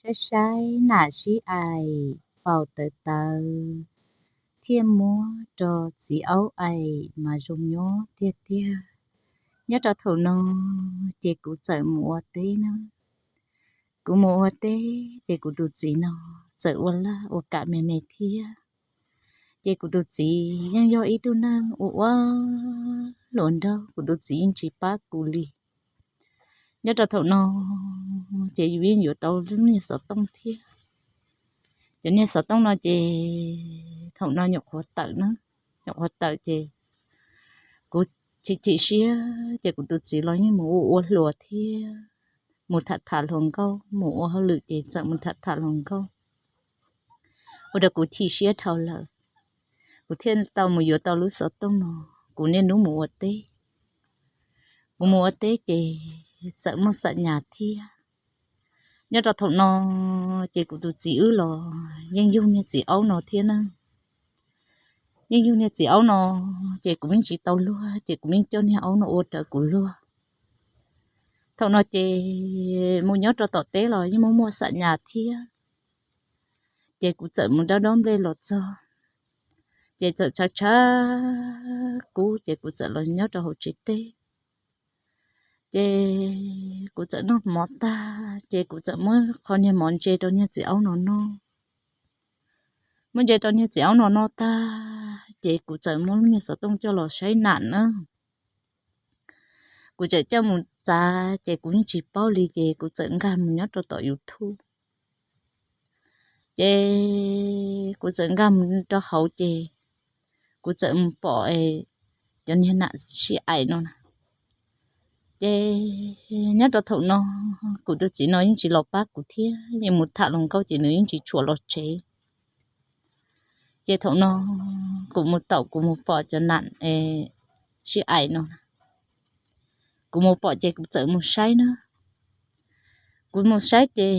Saib saib nam sib aim paus tawv tawv, thiaj muab rau txiv aub aim mas zoo nyob tiag tiag. Nyob rau thaum no ces kuv txawm mus ua teb na. Kuv mus ua teb ces kuv tus txiv no txawm ua laj ua kam me me thiab. Ces kuv tus txiv yeej yog ib tug neeg ua ua hluas nraug, kuv tus txiv yeej tsis pab kuv li. Nyob rau thaum no ces yus yeej yuav tau lub niag xov tooj thiab. Cov niag xov tooj no ces thaum no nyuam qhuav tawm na, nyuam qhuav tawm ces kuv chim chim siab ces kuv tus txiv los yeej mus ua ua hluas thiab, mus tham tham hluas nkauj, mus ua hauj lwm ces txawm mus tham tham hluas nkauj. Ua rau kuv chim siab dhau lawm, kuv thiaj tau mus yuav tau lub xov tooj no. Kuv niaj hnub mus ua teb, kuv mus ua teb ces txawm muaj xam nyas thiab. Nyob rau thaum no ces kuv tus txiv wb los yeej yug niag txiv aub no thiab na. Yeej yug niag txiv aub no ces kuv yeej tsis tau luag ces kuv yeej coj niag aub no ua raws kuv luag. Thaum no ces mus nyob rau tom teb los yeej muaj muaj xam nyas thiab. Ces kuv txawm mus dob dob nplej los txog, ces txawm tshav tshav kub ces kuv txawm los nyob rau hauv tsev teb. Ces kuv txawm noj mov tag ces kuv txawm muab qho niag mov ntse rau niag txiv aub no noj. Muab ntse rau niag txiv aub no noj tag ces kuv txawm muab lub niag xov tooj coj los saib nam na. Kuv txawm coj mus txav ces kuv yeej tsis paub li ces kuv txawm nkag mus nyob rau tom YouTube. Ces kuv txawm nkag mus rau hauv ces kuv txawm mus pom cov niag nam sib aim no na. Ces nyob rau thaum no kuv tus txiv no yeej tsis los pab kuv thiab, yeej mus tham hluas nkauj ces nws yeej tsis tshua los tsev. Ces thaum no kuv mus taum kuv mus pom cov nam sib aim no na. Kuv mus pom ces kuv txawm mus saib na. Kuv mus saib ces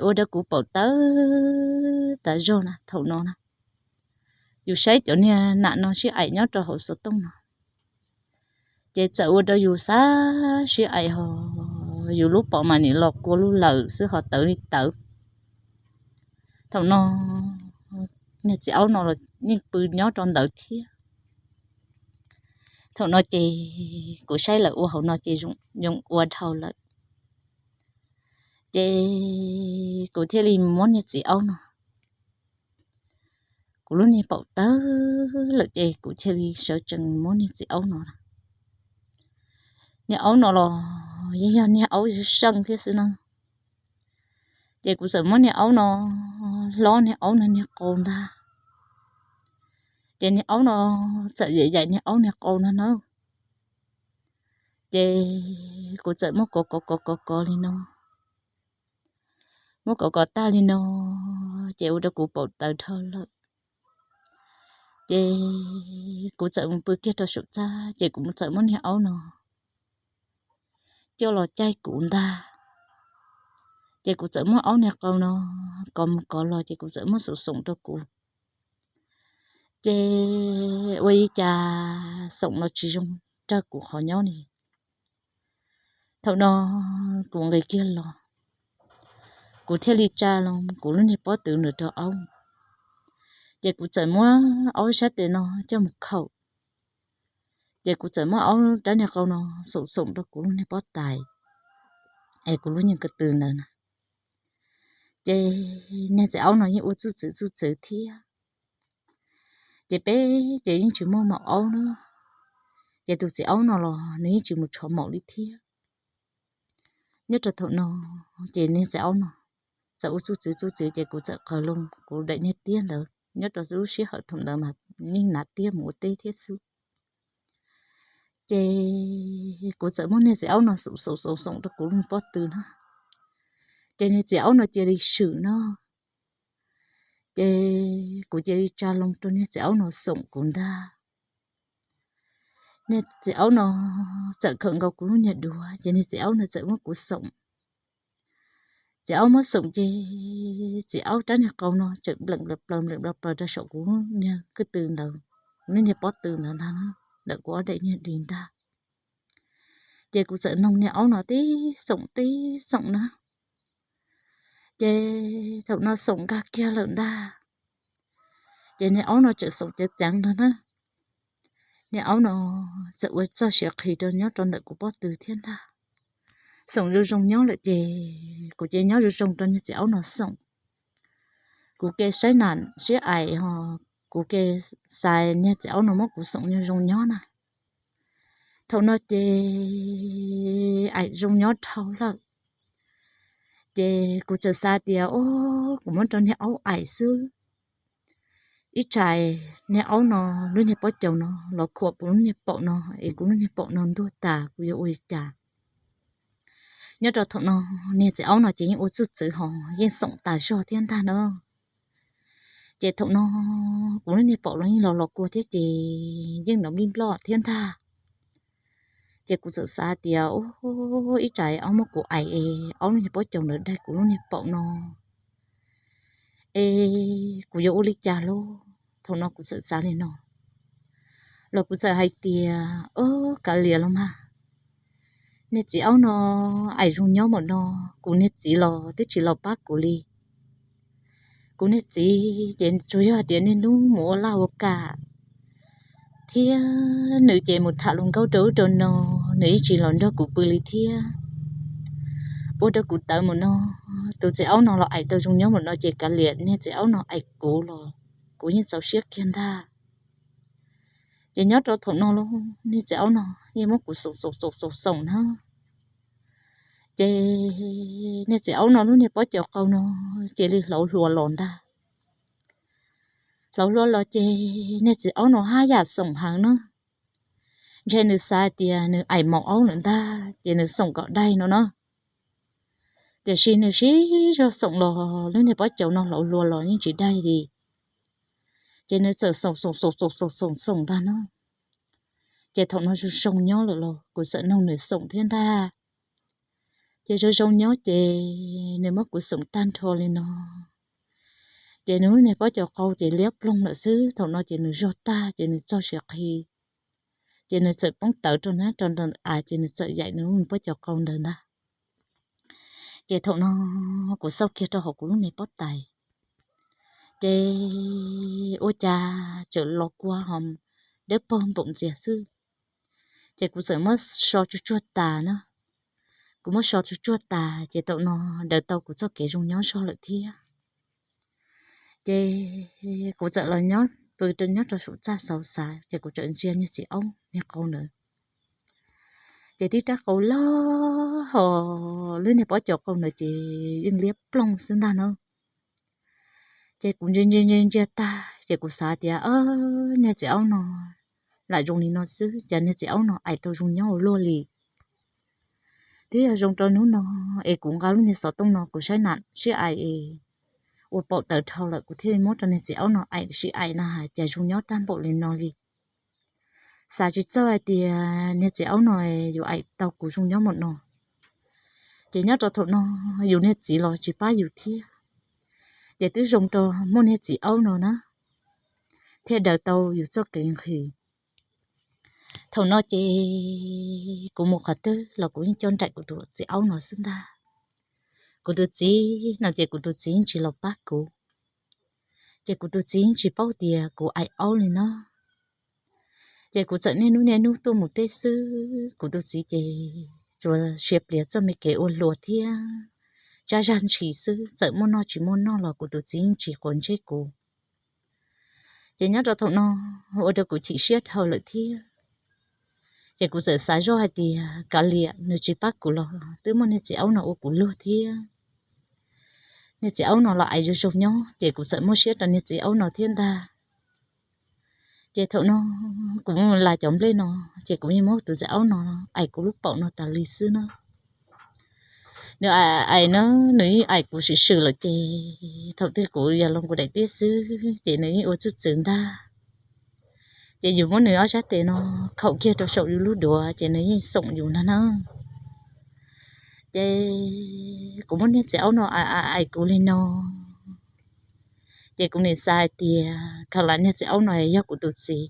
ua rau kuv paum tawv tas zog na thaum no na. Yus saib cov niag nam no sib aim nyob rau hauv xov tooj no, ces txawm ua rau yus xav sib aim ho yus lub paum mas nim los kua lub lawm xwb ho tawv li tawv. Thaum no niag txiv aub no los yeej pw nyob rau ntawd thiab. Thaum no ces kuv saib lawv ua hauv no ces zoo ua dhau lawm. Ces kuv thiaj li muab niag txiv aub no, kuv lub niag paum tawv lawm ces kuv thiaj li sawv tsees muab niag txiv aub no. Niag aub no los yeej yog niag aub seej thiab xwb na. Ces kuv txawm muab niag aub no hlob niag aub no niag qau ntag. Ces niag aub no txawm yaim yaim niag aub niag qau no na. Ces kuv txawm muab kov kov kov kov kov li no, muab kov kov tag li no, ces ua rau kuv paum tawv dhau lawm. Ces kuv txawm mus pw kiag rau saum txaj, ces kuv txawm muab niag aub no coj los caij kuv ntag. Ces kuv txawm muab aub niag qau no kov mus kov los, ces kuv txawm muab xoom xoom rau kuv. Ces ua li cas xoom los tsis zoo raws kuv qhov nyob li. Thaum no kuv nqis kiag los, kuv thiaj li tsa los kuv lub niag pob tw ntawm rau aub. Ces kuv txawm muab aub sab tes no coj mus khaum. Ces kuv txawm muab aub rab niag qau no xoom xoom rau kuv lub niag pob tais, es kuv lub niag ko tw ntawd na. Ces niag txiv aub no yeej ua txuj txwv txuj txwv thiab. Ces peb ces yeej tsis muaj maum aub na. Ces tus txiv aub no los nws yeej tsis mus tshov maum li thiab. Nyob rau thaum no, ces niag txiv aub no txawm ua txuj txwv txuj txwv ces kuv txawm qawg loo kuv daim niag tiab ntawd. Nyob rau lub sij hawm thaum ntawd mas yeej hnav tiab mus ua teb thiab xwb. Ces kuv txawm muab niag txiv aub no xoom xoom xoom xoom rau kuv lub pob tw na. Ces niag txiv aub no cia li swm no. Ces kuv cia li tsa loo rau niag txiv aub no xoom kuv ntag. Niag txiv aub no txawm khawm nkaus kuv lub niag duav, ces niag txiv aub no txawm muab kuv xoom. Txiv aub muab xoom ces txiv aub rab niag qau no txawm npleem npleem plaws npleem npleem plaws rau saum kuv niag ko tw ntawd, kuv lub niag pob tw ntawd ntag, ntawm kuv ob daim niag di ntag. Ces kuv txawm noog niag aub no tib xoom tib xoom na. Ces thaum no xoom nkag kiag lawm ntag, ces niag aub no txawm xoom ceev ceev no na. Niag aub no txawm ua txoj siav qhi rau nyob rau ntawm kuv pob tw thiab ntag. Xoom zoo zoo nyob lawm ces kuv ces nyob zoo zoo rau niag txiv aub no xoom. Kuv ke saib nam siab aim ho kuv ke xav niag txiv aub no muab kuv xoom zoo zoo nyob na. Thaum no ces aim zoo nyob dhau lawm, ces kuv txawm xav tias, o, kuv muab rau niag aub aim xwb. Ib tsam niag aub no lub niag pob caus no los khuam kuv lub niag paum no, es kuv lub niag paum no ntuag tas kuv yuav ua li cas? Nyob rau thaum no niag txiv aub no ces yeej ua txuj txwv ho yeej xoom tas zog thiab ntag na. Ces thaum no kuv lub niag paum los yeej los los kua thiab ces yeej nrov nplij nploj thiab ntag. Ces kuv txawm xav tias, o, ib tsam aub muab kuv aim es aub lub niag pob caus ntawd daig kuv lub niag paum no, es kuv yuav ua li cas lauj? Thaum no kuv txawm xav li no, los kuv txawm hais tias, o, kav liam los mas, niag txiv aub no aim zoo nyob npaum no, kuv niag txiv los twb tsis los pab kuv li. Kuv niag txiv ces tsuas yog hais tias niaj hnub mus ua laj ua kam, thiab nws ces mus tham luag nkauj rau ub rau no, nws yeej tsis los nrog kuv pw li thiab. Ua rau kuv tawv mus no, tus txiv aub no los aim tau zoo nyob mus no ces kav liam niag txiv aub no aim kuv los kuv yeej txaus siab kiag ntag. Ces nyob rau thaum no los niag txiv aub no yeej muab kuv xoom xoom xoom xoom xoom na. Ces niag txiv aub no lub niag pob caus qau no cia li hlauv hlua los ntag. Hlauv hlua los ces niag txiv aub no haj yam xoom heev na. Ntshe nws xav tias nws aim maum aub lawm ntag ces nws xoom kom daig no na. Tiam sis nws sib zog xoom los lub niag pob caus no hlauv hlua los yeej tsis daig li. Ces nws txawm xoom xoom xoom xoom xoom xoom xoom ntag na. Ces thaum no zoo zoo nyob lawm los kuv txawm noog nws xoom thiab ntag. Ces zoo zoo nyob ces nws muab kuv xoom tag nrho li no. Ces nws lub niag pob caus qau ces liab ploog lawm xwb, thaum no ces nws zog tag ces nws txog siav qhi. Ces nws txawm poob tawv rau na rau ntawm av ces nws txawm yaim nws lub pob caus qau ntawd ntag. Ces thaum no kuv xauj kiag rau hauv kuv lub me pob tais, ces ua cas txawm los kua ho dawb paug npaum ntxiag xwb. Ces kuv txawm muab so tsuag tsuag tas na. Kuv muab so tsuag tsuag tas ces thaum no daws tau kuv txoj kev zoo nyob zog lawm thiab. Ces kuv txawm los nyob pw rau nyob rau saum txaj xauv xav ces kuv txawm ntsia niag txiv aub niag qau ntawd. Ces tib rab qau loj ho lub niag pob caus qau ntawd ces yeej liab ploog xwb ntag na. Ces kuv ntsia ntsia ntsia ntsia tag ces kuv xav tias, niag txiv aub no lam zoo li no xwb, cas niag txiv aub no aim tau zoo nyob ua luaj li. Twb yog zoo rau hnub no es kuv nqa lub niag xov tooj no kuv saib nam sib aim es ua paum tawv dhau lawm kuv thiaj li muab rau niag txiv aub no aim sib aim na has cas zoo nyob tag npaum li no li. Xav tsis txog hais tias niag txiv aub no yuav aim tau kuv zoo nyob npaum no. Ces nyob rau thaum no yus niag txiv los tsis pab yus thiab. Ces twb zoo rau muaj niag txiv aub no na, thiaj daws tau yus txoj kev nqhis. Thaum no ces kuv mus qhov twg los kuv yeej coj nraim kuv tus txiv aub no xwb ntag. Kuv tus txiv no ces kuv tus txiv yeej tsis los pab kuv, ces kuv tus txiv yeej tsis paub tias kuv aim aub li no. Ces kuv txawm niaj hnub niaj hnub tuaj mus teb xwb, kuv tus txiv ces tsuas siav plias txoj me kev ua hluas thiab tsab zag ntshis xwb, txawm muaj noj tsis muaj noj los kuv tus txiv yeej tsis quav ntsej kuv. Ces nyob rau thaum no ua rau kuv chim siab dhau lawm thiab. Ces kuv txawm xav zoj hais tias kav liam, nws tsis pab kuv los twb muaj niag txiv aub no ua kuv luag thiab. Niag txiv aub no los aim zoo zoo nyob ces kuv txawm muab siab rau niag txiv aub no thiab ntag. Ces thaum no kuv mus las cov nplej no, ces kuv yeej muab tus txiv aub no aim kuv lub paum no tas li xwb na. Nws aim na, nws yeej aim kuv swm swm lawm ces thaum twg kuv yog los kuv daim tiab xwb ces nws yeej ua txuj txwv ntag. Ces yus muab nws ob sab tes no khaum kiag rau saum yus lub duav ces nws yeej xoom yus ntag na. Ces kuv muab niag txiv aub no aim kuv li no, ces kuv nim xav hais tias khaws lam niag txiv aub no yog kuv tus txiv,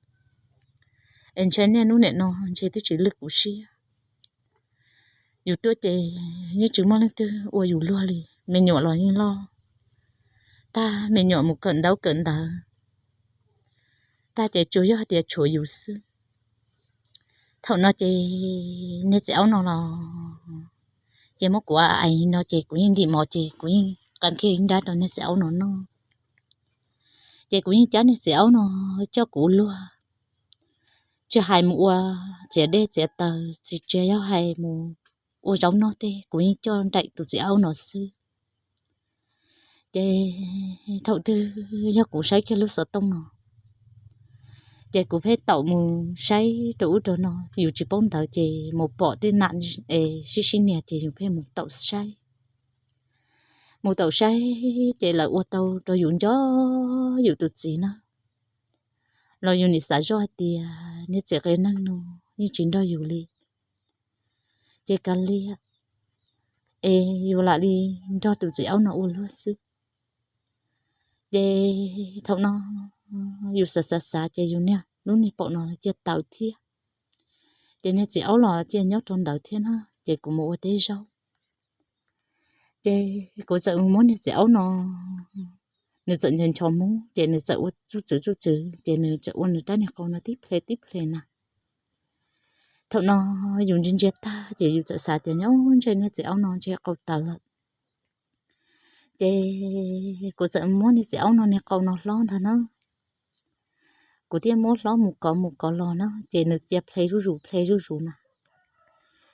es ntshe niaj hnub nim no ntshe twb tsis lwj kuv siab. Yus tuaj ces yeej tsis muaj leej twg ua yus luag li. me nyuam los yeej loj tag, me nyuam mus kawm ntaub kawm ntawv tag ces tsuas yog hais tias tshuav yus xwb. Thaum no ces niag txiv aub no los ces muab kuv aim no ces kuv yeej ntim mov ces kuv yeej qa kiag ib nrab rau niag txiv aub no noj. Ces kuv yeej cab niag txiv aub no coj kuv luag, tsis hais mus ua txiav dej txiav taws, tsis tsis yog hais mus ua zaub noj tej, kuv yeej coj nraim tus txiv aub no xwb. Ces thaum twg yog kuv saib kiag lub xov tooj no ces kuv pheej taum mus saib rau ub rau no, yus tsis paub ntawv ces mus pom tej nam sib sib nias ces yus pheej mus taum saib. Mus taum saib ces lawv ua tau rau yus nco yus tus txiv na. Los yus nim xav zoj hais tias niag txiv qias neeg no yeej tsis nrog yus li, ces kav liam es yus lam li nrog tus txiv aub no ua luag xwb. Ces thaum no yus xav xav xav ces yus niag lub niag paum no cia tawv thiab. Ces niag txiv aub los cia nyob rau ntawd thiab na, ces kuv mus ua teb zaub. Ces kuv txawm mus muab niag txiv aub no, nws txawm ncho ncho muv ces nws txawm ua txuj txwv txuj txwv ces nws txawm ua nws rab niag qau no tib ple tib ple na. Thaum no yus ntsia ntsia tag ces yus txawm xav tias nyob ntshe niag txiv aub no ntshe qau tawv lawm. Ces kuv txawm muab niag txiv aub no niag qau no hlob ntag na. Kuv thiaj muab hlob mus kov mus kov los na ces nws cia ple zuj zus ple zuj zus na.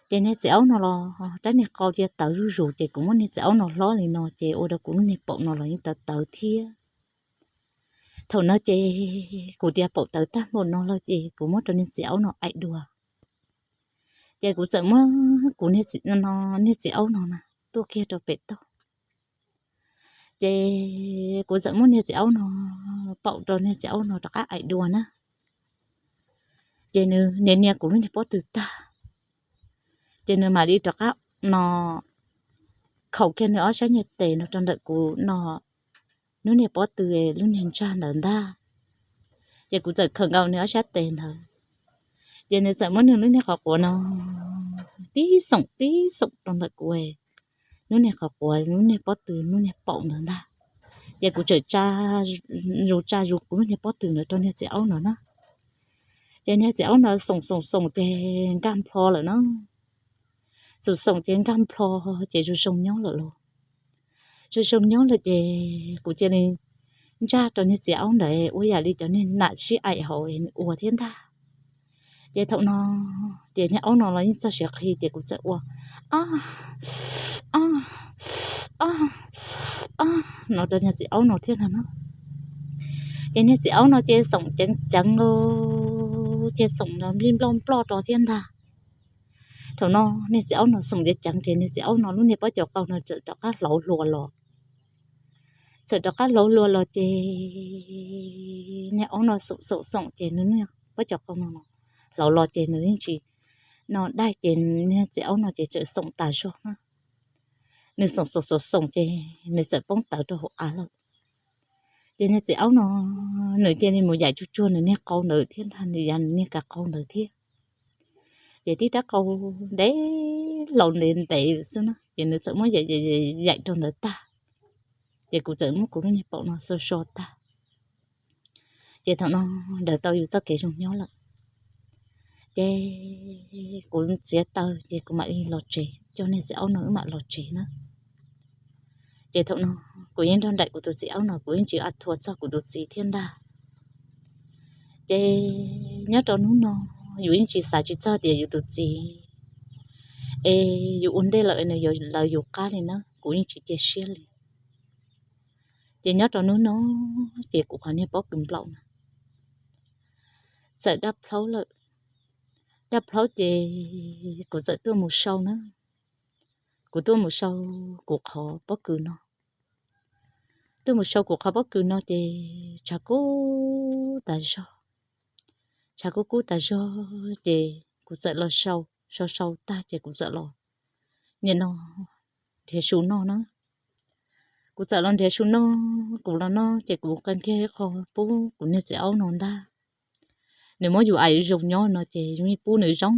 Ces niag txiv aub no los rab niag qau cia tawv zuj zus ces kuv muab niag txiv aub no hlob li no ces ua rau kuv lub niag paum no los yeej tawv tawv thiab. Thaum no ces kuv tias paum tawv tag npaum no lawm ces kuv muab rau niag txiv aub no aim dua. Ces kuv txawm muab kuv niag txiv aub no na tuaj kiag rau pem toj. Ces kuv txawm muab niag txiv aub no paum rau niag txiv aub no rov qab aim dua na. Ces nws nias nias kuv lub niag pob tw tag, ces nws mam li rov qab no khaum kiag nws ob sab niag tes no rau ntawm kuv no lub niag pob tw lub niag ntsag ntawd ntag. Ces kuv txawm khaws nkaus nws ob sab tes ntawd, ces nws txawm muab nws lub niag qhov quav no tib xoom tib xoom rau ntawm kuv lub niag qhov quav lub niag pob tw lub niag paum ntawd ntag. Ces kuv txawm tsa zus tsa zus kuv lub niag pob tw ntawd rau niag txiv aub no na. Ces niag txiv aub no xoom xoom xoom ces nkag nplho lawm na. Xoom xoom ces nkag nplho ces zoo zoo nyob lawm los. Zoo zoo nyob lawm ces kuv cia li ntsaj rau niag txiv aub ntawd ua yam li cov niag nam sib aim hauv ua thiab ntag. Ces thaum no ces niag aub no los yeej txog siav qhi ces kuv txawm ua o o o o no rau niag txiv aub no thiab ntag na. Ces niag txiv aub no ces xoom ceev ceev los ces xoom nplij nploj nploj rau thiab ntag. Thaum no niag txiv aub no xoom ceev ceev ces niag txiv aub no lub niag pob caus qau no txawm rov qab hlauv hlua los. Txawm rov qab hlauv hlua los ces niag aub no xoom xoom xoom ces nws niag pob caus qau no hlauv los ces nws yeej tsis no daig ces niag txiv aub no ces txawm xoom tas zog na. Nws xoom xoom xoom xoom ces nws txawm poob tawv rau hauv av lawm. Ces niag txiv aub no nws cia li mus yaim tsuag tsuag nws niag qau ntawd thiab ntag, nws yaim nws niag kav qau ntawd thiab. Ces tib rab qau ntev laus ntev ntev xwb na, ces nws txawm muab yaim yaim rau ntawd tag. Ces kuv txawm muab kuv lub niag paum no so so tag. Ces thaum no ntawd tau yus txoj kev zoo nyob lawm. Ces kuv txiav taw ces kuv mam li los tsev, coj niag txiv aub no wb mam los tsev na. Ces thaum no kuv yeej nrog nraim kuv tus txiv aub no, kuv yeej tsis a thuav txog kuv tus txiv thiab ntag. Ces nyob rau hnub no yus yeej tsis xav tsis txog tias yus tus txiv es yus ua ntej lawm nws yuav lawv yus qab li na, kuv yeej tsis cia siab li. Ces nyob rau hnub no ces kuv qhov niag pob kws nplaum na txawm daj plhaub lawm. Daj plhaub ces kuv txawm tuaj mus sau na, kuv tuaj mus sau kuv qhov pob kws no. Tuaj mus sau kuv qhov pob kws no ces tshav kub tas zog, tshav kub kub tas zog ces kuv txawm los sau, sau sau tag ces kuv txawm los nim no nrhiav su noj na. Kuv txawm los nrhiav su noj, kuv los noj ces kuv qee kiag ib qho pub kuv niag txiv aub no ntag. Nws muab yus aim zoo nyob no ces yus yeej pub nws zoo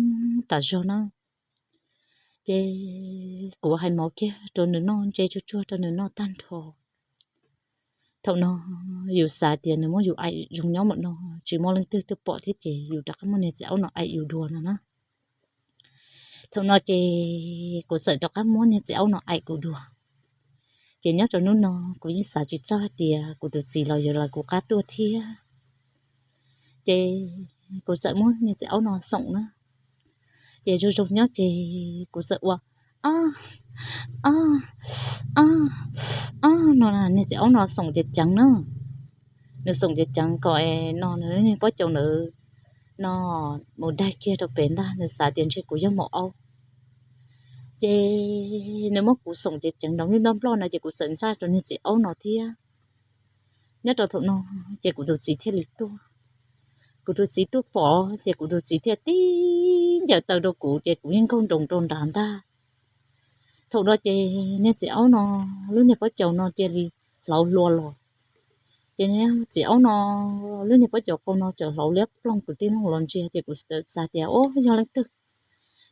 tas zog na. Ces kuv hais mov kiag rau nws noj, ntse tsuag tsuag rau nws noj tag nrho. Thaum no yus xav tias nws muab yus aim zoo nyob mam no, tsis muaj leej twg tuaj pom thiab ces yus rov qab muab niag txiv aub no aim yus dua no na. Thaum no ces kuv txawm rov qab muab niag txiv aub no aim kuv dua. Ces nyob rau hnub no kuv yeej xav tsis txog hais tias kuv tus txiv los yuav lawv kuv qab tuaj thiab. Ces kuv txawm muab niag txiv aub no xoom na. Ces zoo zoo nyob ces kuv txawm ua, o, o, o, o, no, niag txiv aub no xoom ceev ceev na. Nws xoom ceev ceev kom es no nws niag pob caus ntawd no mus daig kiag rau pem ntag, nws xav tias ntshe kuv yog maum aub. Ces nws muab kuv xoom ceev ceev nrov nploj nploj no ces kuv txawm ntxaj rau niag txiv aub no thiab. Nyob rau thaum no ces kuv tus txiv thiaj li tuaj. Kuv tus txiv tuaj pom ces kuv tus txiv thiaj tib ncaws taw rau kuv ces kuv yeej nkaug nroos rau nrad ntag. Thaum no ces niag txiv aub no lub niag pob caus no cia li hlauv hlua los. Ces niag txiv aub no lub niag pob caus qau no txawm hlauv liab ploog kuv tij laug los ntsia ces kuv txawm xav tias o yog leej twg.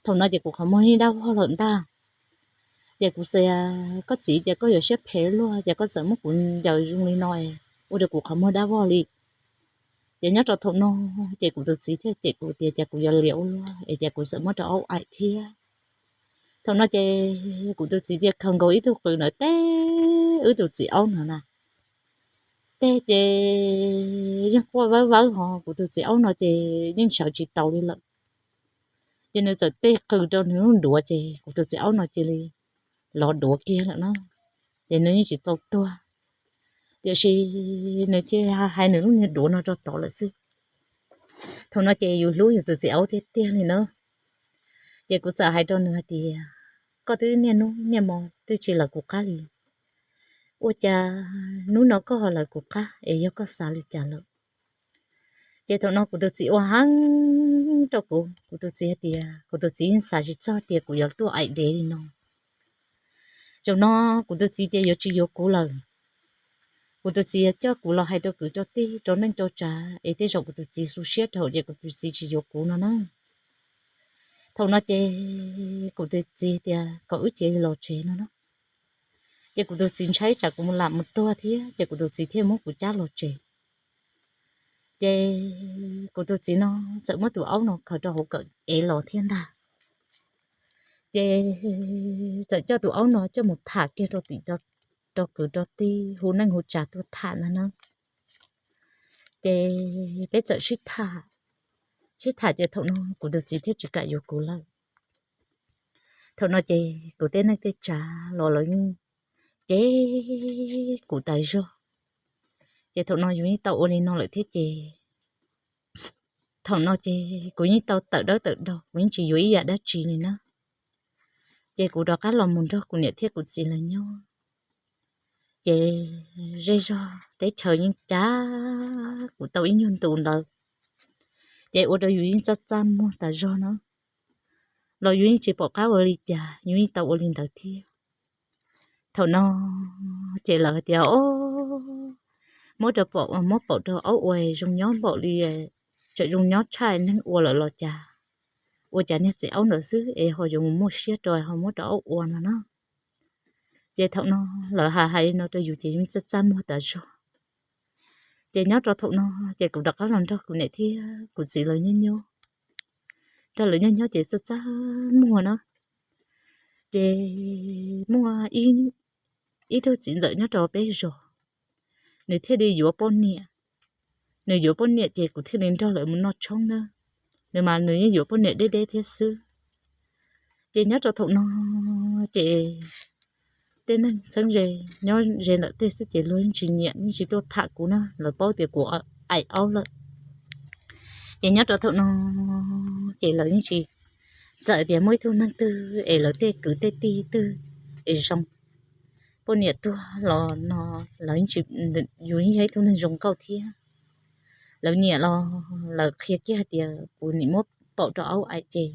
Thaum no ces kuv qhov muag yeej dab vog lawm ntag. Ces kuv xav, koj txiv, ces koj yuav siab phem luaj ces koj txawm muab kuv ncaws zoo li no ua rau kuv qhov muag dab vog li. Ces nyob rau thaum no ces kuv tus txiv thiaj cem kuv tias ces kuv yuav liam ua luaj es ces kuv txawm muab rau aub aim thiab. Thaum no ces kuv tus txiv thiaj khaws nkaus ib tug qws ntawm teb wb tus txiv aub no na. Teb ces yeej quaj vawv vawv hos kuv tus txiv aub no ces yeej sawv tsis taus li lawm. Ces nws txawm tej qws rau nws lub duav ces kuv tus txiv aub no cia li los duav kiag lawm na. Ces nws yeej tsis tau tuag, tiam sis nws cia li hais nws lub niag duav no rau tod lawm xwb. Thaum no ces yus hlub yus tus txiv aub tiag tiag li na. Ces kuv txawm hais rau nws hais tias, koj twb niaj hnub niaj hmo twb tsis lawv kuv qab li, ua cas hnub no koj ho lawv kuv qab es yog koj xav li cas lawm? Ces thaum no kuv tus txiv ua heev rau kuv, kuv tus txiv hais tias kuv tus txiv yeej xav tsis txog tias kuv yuav tuaj aim dev li no. Zaum no kuv tus txiv tias yuav tsis yuav kuv lawm. Kuv tus txiv yuav coj kuv los hais rau kwv rau tij rau neej rau tsav es tej zaum kuv tus txiv xu siab rau ces kuv tus txiv tsis yuav kuv no na. Thaum no ces kuv tus txiv tias kom wb cia li los tsev no na. Ces kuv tus txiv ntshai tsam kuv mus lam mus tuag thiab ces kuv tus txiv thiaj muab kuv cab los tsev. Ces kuv tus txiv no txawm muab tus aub no khaws rau hauv kawm ev los thiab ntag. Ces txawm coj tus aub no coj mus tham kiag rau tim rau kwv rau tij hu neej hu tsav tuaj tham no na. Ces peb txawm sib tham, sib tham ces thaum no kuv tus txiv thiaj tsis kam yuav kuv lawm. Thaum no ces kuv tej neej tej tsav los lawv yeej cem kuv tas zog. Ces thaum no yus yeej tau ua li no lawm thiab ces thaum no ces kuv yeej tau tawm dawb tawm do, kuv yeej tsis yuav ib yam dab tsi li na. Ces kuv rov qab los mus nrog kuv niam thiab kuv txiv lawv nyob. Ces zej zog teb chaws yeej cab kuv tau ib nyuag ntu ntawd, ces ua rau yus yeej txaj txaj muag tas zog na. Los yus yeej tsis pom qab ua li cas, yus yeej tau ua li ntawd thiab. Thaum no ces lawv hais tias, o, muab rau pom, muab pom rau aub ua zoo nyob npaum li, tseem zoo nyob tshaj neeg ua lawm los cas? Ua cas niag txiv aub ntawd xwb es ho yuav mus muaj siab rau ho muab rau aub ua no na. Ces thaum no lawv hais hais li no rau yus ces yus txaj txaj muag tas zog. Ces nyob rau thaum no ces kuv rov qab los nrog kuv niam thiab kuv txiv lawv nyob nyob, nrog lawv nyob nyob ces txaj txaj muag na. Ces muaj ib tug txiv ntxawm nyob rau peb zos, nws thiaj li yuav poj niam. Nws yuav poj niam ces kuv thiaj li nrog lawv mus noj tshoob na. Nws mas nws yeej yuav poj niam deb deb thiab xwb. Ces nyob rau thaum no ces tej neeg txheeb ze nyob ze ntawm tej xwb ces luag yeej tsis nyiam, yeej tsis tuaj tham kuv na, lawv paub tias kuv aim aub lawm. Ces nyob rau thaum no ces lawv yeej tsis txawm tias muaj ib tug neeg twg es lawv tej kwv tej tij twg es zoo poj niam tuag los no, lawv yeej tsis, yus yeej yog ib tug neeg zoo nkauj thiab. Lawv nyiam los lawv qhia kiag hais tias kuv nim muab paum rau aub aim ces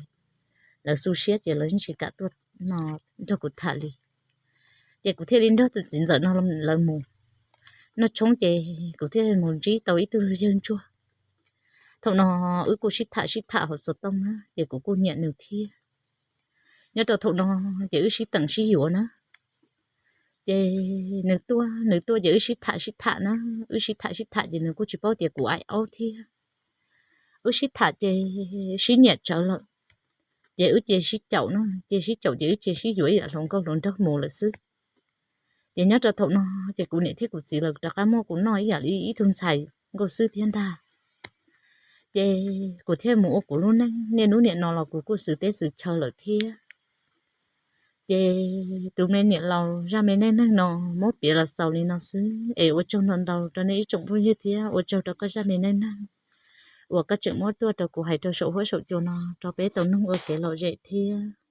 lawv xu siab ces lawv yeej tsis kam tuaj no nrog kuv tham li. Ces kuv thiaj li nrog tus txiv ntxawm no lawv mus noj tshoob ces kuv thiaj mus ntsib tau ib tug yawg ntsuag. Thaum no wb kuj sib tham sib tham hauv xov tooj na ces kuv kuj nyiam nws thiab. Nyob rau thaum no ces wb sib teem sib yuav na. Ces nws tuaj nws tuaj ces wb sib tham sib tham na, wb sib tham sib tham ces nws kuj tsis paub tias kuv aim aub thiab. Wb sib tham ces sib nyiam tsawv lawm, ces wb cia sib caum no, ces sib caum ces wb cia sib yuav ib yam hluas nkauj hluas nraug mus lawm xwb. Ces nyob rau thaum no ces kuv niam thiab kuv txiv lawv rov qab muab kuv noj ib yam li ib tug ntxhais nkauj xwb thiab ntag. Ces kuv thiaj mus ua kuv lub neej, niaj hnub nim no los kuv kuj xwv teb xwv chaw lawm thiab. Ces tus me niam laus zaj me neej neeg no muab piav los xaus li no xwb es ua tsaug ntau ntau rau nej ib tsoom phooj ywg thiab ua tsaug rau koj zaj me neej neeg uas koj tseem muab tuaj rau kuv hais rau saum huab saum cua no rau peb tau mloog ua kev lom zem thiab.